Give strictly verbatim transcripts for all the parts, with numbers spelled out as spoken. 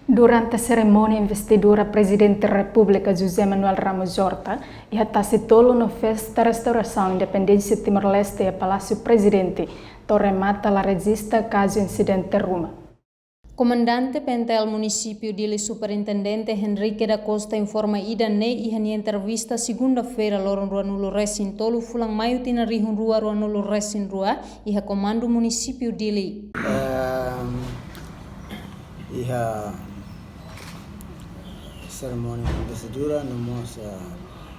Durante serimónia investidura Prezidente Repúblika José Manuel Ramos Horta iha Tasi Tolu no Festa Restaurasaun Independénsia Timor-Leste iha Palásiu Prezidente, to'o remata la rejista kazu insidente ruma. Komandante P N T L Munisípiu Dili Superintendente Henrique da Costa informa ida-ne'e iha nia entrevista segunda-feira loron ruanulu resin tolu fulan maiu tinan rihun rua ruanulu resin rua iha Komandu Munisípiu Dili. Ehm, iha serimónia investidura no mós, eh,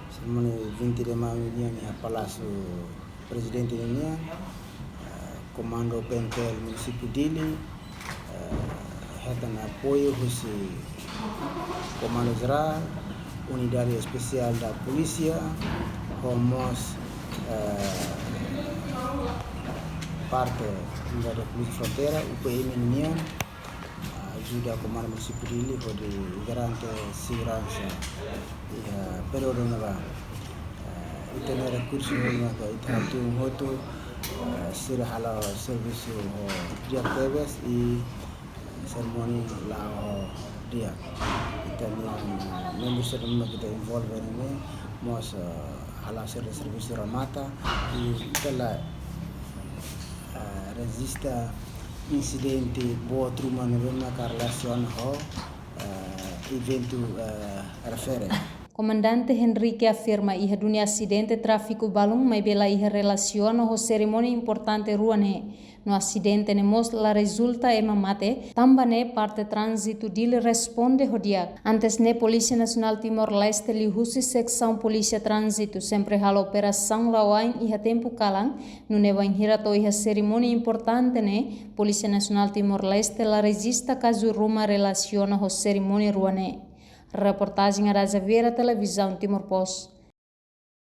serimónia vinte de maio nian iha Palásiu Prezidente nian, eh, Komandu P N T L Munisípiu Dili, eh, hetan apoiu husi Komandu Jerál, Unidade Espesiál da Polísia, ho mós, eh, parte Unidade Polísia Fronteira, U P M nian, ajuda Komandu Munisípiu Dili hodi garante seguransa iha períodu ne'ebá. Eh, ita-nia rekursu ne'ebé ita hatún hotu, eh, sira hala'o servisu ho di'ak tebes i serimónia la'o ho di'ak. Ita-nia, eh, membru sira ne'ebé ita envolve ne'e mós, eh, hala'o sira servisu remata i ita la, eh, rejista insidente boot ruma ne'ebé maka relasiona ho, eh, eventu, eh, refere. Komandante Henrique afirma iha duni asidente tráfiku balun maibé la iha relasiona ho serimónia importante rua ne'e. No asidente ne'e mós la rezulta ema mate, tanba ne'e parte tránzitu Dili responde ho di'ak. Antes ne'e Polísia Nasionál Timor-Leste liuhusi Seksaun Polísia Tránzitu sempre halo operasaun la'o ain iha tempu kalan, nune'e bainhira to'o iha serimónia importante ne'e, Polísia Nasionál Timor-Leste la rejista kazu ruma relasiona ho serimónia rua ne'e. Reportajen Adaja Vieira, Televizaun Timor Post.